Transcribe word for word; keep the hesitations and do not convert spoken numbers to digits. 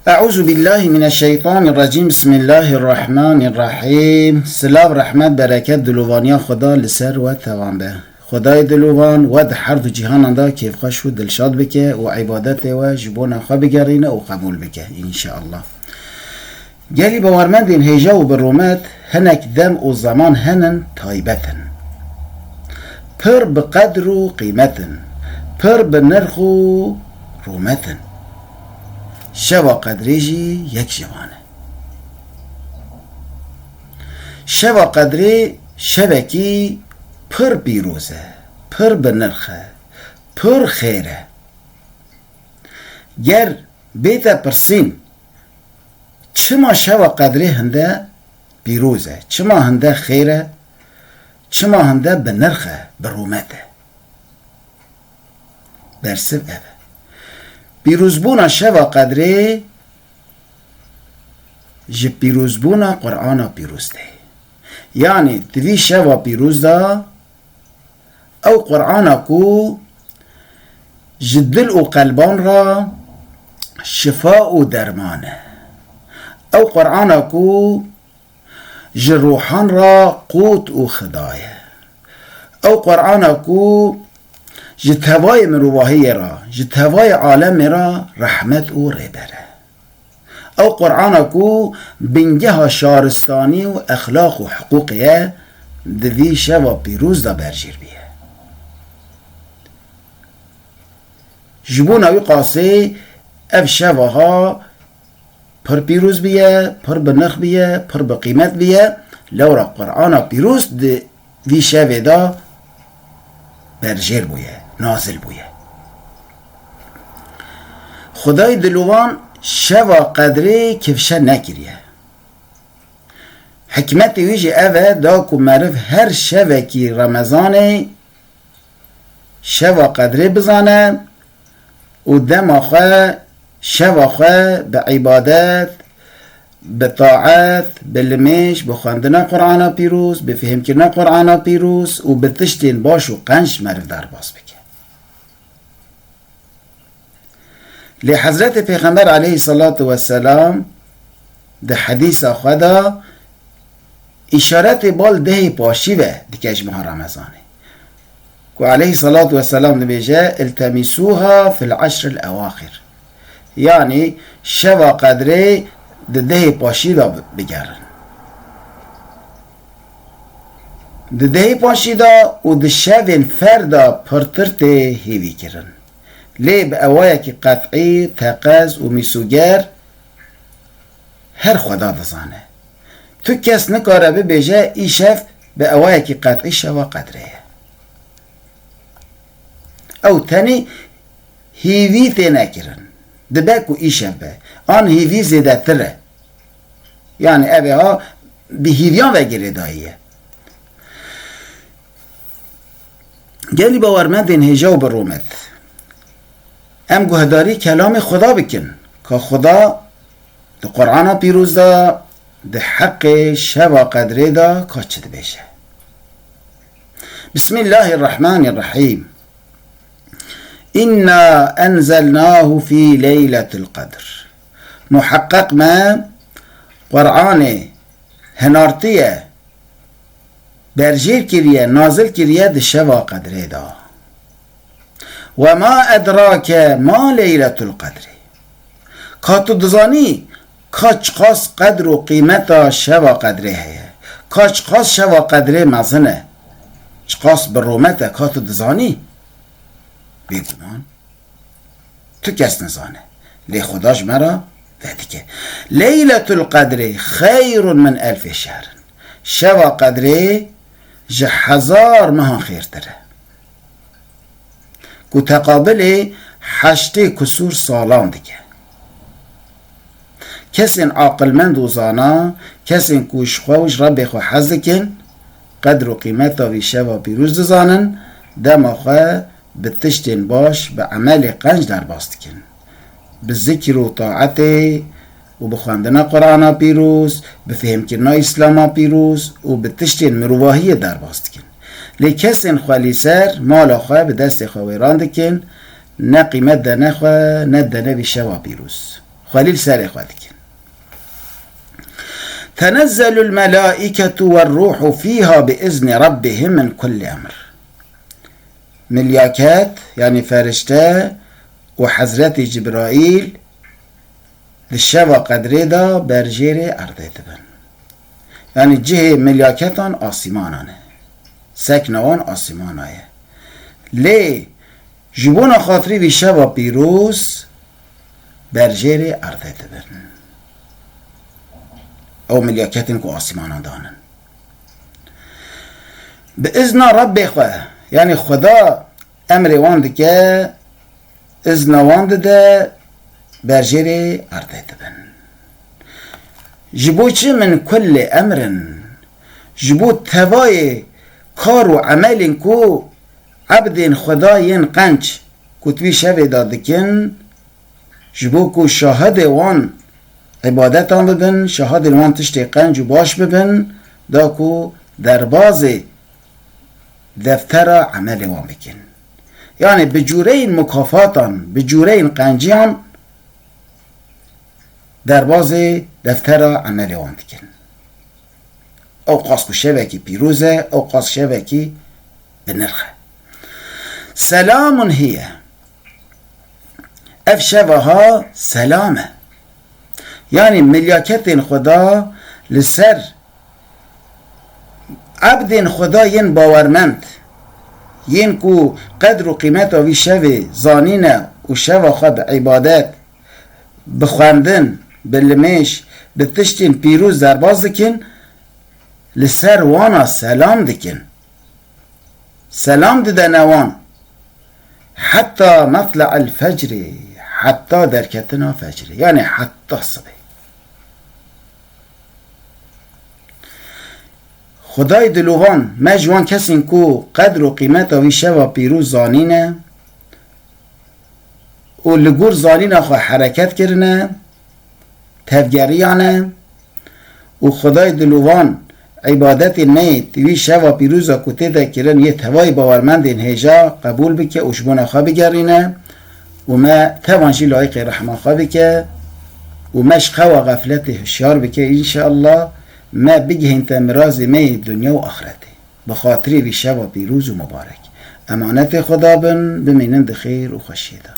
Eûzubîllahî mineşşeytanîrrecîm. Bismîllahîrrehmanîrrehîm. Silav, rehmet, bereket, dilovaniya Xweda li ser we tevan be. Xwedayê dilovan we di her du cîhanan de kêfxweş û dilşad bike û îbadetê we ji bona xwe bigerîne û qebûl bike, înşeallah. Gelî bawermendên hêja û bi rûmet, hinek dem û zeman henin taybet in. Pir bi qedr û qîmet in. Pir bi nirx û rûmet in. Şeva Qedrê jî yek ji van e. Şeva Qedrê şevekî pir pîroz e, pir bi nirx e, pir xêr e. Ger bête pirsîn, çima Şeva Qedrê hinde pîroz e, çima hinde xêr e, çima hinde bi nirx e, bi rûmet e? Bersiv ev e. Pîrozbûna Şeva Qedrê ji pîrozbûna Qur'ana pîroz tê. Yanî di vî şeva pîroz de ew Qur'ana ku ji dil û qelban re şifa û derman e. Ew Qur'ana ku ji ruhan re qût û xida ye. Ew Qur'ana ku ji tevayê mirovahiyê re, ji tevayê alemê re rehmet û rêber e. Ew Qur'ana ku bingeha şaristanî û exlaq û hiqûqê ye, di vî şeva pîroz de berjêr bûye. Ji bona wî qasê ev şeva ha pir pîroz bûye, pir bi nirx bûye, pir bi qîmet bûye, lewra Qur'ana pîroz di vî şevê de berjêr bûye, nazil bûye. Xwedayê dilovan Şeva Qedrê kifşe nekiriye. Hikmetê wî jî ev e, da ku meriv her şevekî Remezanê Şeva Qedrê bizane û dema xwe, şeva xwe bi îbadet, bi taet, bi limêj, bi xwendina Qur'ana pîroz, bi fihmkirina Qur'ana pîroz û bi tiştên baş û qenc meriv derbas bike. Lê Hezretê Pêxember aleyhisselatu vesselam di hedîsa xwe de îşaretê bal dehê paşî ve dike ji meha Remezanê. Ku aleyhisselatu vesselam dibêje, "İltemisuha fil eşril ewaxir." Yanî şeva Qedrê di dehê paşî de bigerin. Di dehê paşî de û di şevên fer de pirtir tê hêvî kirin. Lê bi ewayekî qet'î, teqez û mîsoger her Xweda dizane. Tu kes nikare bibêje, îşev bi ewayekî qet'î şeva Qedrê ye. Ew tenê hêvî tê nekirin. Dibe ku îşev be. An hêvî zêdetir e. Yanî ev ê ha bi hêviyan ve girêdayî ye. Gelî bawermendên hêja û bi rûmet, em guhdarî kelamê Xweda bikin, ka Xweda di Qur'ana pîroz de di heqê şeva Qedrê de ka çi dibêje. Bismillahirrahmanirrahîm. "İnna enzelnahu fî leyletil qedr." Muheqqeq me Qur'anê hinartiye, berjêr kiriye, nazil kiriye di şeva Qedrê de. "Ve ma edrake ma leyletul qedri." Ka tu dizanî ka çiqas qedr û qîmeta şeva Qedrê heye, ka çiqas şeva Qedrê mezin e, çiqas bi rûmet e, ka tu dizanî? Bêguman tu kes nizane. Lê Xweda ji me re vedike. "Leyletul qedri xeyrun min elfê şehrin." Şeva Qedrê ji hezar mehan xêrtir e. Ku teqabilê heştê kusûr salan dike. Kesên aqilmend û zana, kesên ku ji xwe û ji Rebbê xwe hez dikin, qedr û qîmeta vî şeva pîroz dizanin, dema xwe bi tiştên baş, bi emelê qenc derbas dikin. Bi zikir û taetê û bi xwendina Qur'ana pîroz, bi fêhmkirina Îslama pîroz û bi tiştên mirovahiyê derbas dikin. Lê kesên xwelîser mala xwe bi destê xwe wêran dikin, ne qîmet dene xwe, ne dene vî şeva pîroz. Xwelî li serê xwe dikin. Tenezzelul melâiketu werruhu fîha bi izni rabbihim min kulli emr. Milyaket, yanî ferişte û Hezretî Cibraîl di şeva qedrê de berjêrê erdê dibin. Yanî cihê milyaketan asîmanan e. Sekna wan asîmana ye. Lê ji bona xatirî vî şeva pîroz berjêrê erdê dibin. Ew milyaketên ku asîmanan danin. Bi izna Rebbê xwe, yanî Xweda emrê wan dike, izna wan dide, berjêrê erdê dibin. Ji bo çi min kulli emrin? Ji bo tevayê kar û emelên ku ebdên Xweda yên qenc ku di vî şevê de dikin, ji bo ku şahidê wan îbadetan bibin, şahidên wan tiştê qenc û baş bibin, da ku derbazê deftera emelê wan bikin. Yanî bi cûreyên mukafatan, bi cûreyên qenciyan derbazê deftera emelê wan dikin. Ew qas ku şevekî pîroz e, ew qas şevekî bi nirx e. Selamun hiye. Ev şeva ha selam e. Yanî milyaketên Xweda li ser ebdên Xweda yên bawermend, yên ku qedr û qîmeta vî şevê zanîne û şeva xwe bi îbadet, bi xwendin, bi limêj, bi tiştên pîroz derbas dikin, li ser wana selam dikin. Selam didene wan. Heta metle'el fecrî, heta derketina fecrî. Yanî heta sibê. Xwedayê dilovan me ji wan kesên ku qedr û qîmeta wî şeva pîroz zanîne û li gor zanîna xwe hereket kirine, tevgeriyane û Xwedayê dilovan îbadetên me yê di wî şeva pîroza ku tê de kirin yê tevayê bawermendên hêja qebûl bike û ji bona xwe bigerîne û me tevan jî layiqê rehma xwe bike û me ji xewa xefletê hişyar bike, înşeallah me bigihînte mirazê me yê dinya û axretê. Bi xatirê vî şeva pîroz û mibarek. Emanetê Xweda bin, bimînin di xêr û xweşiyê de.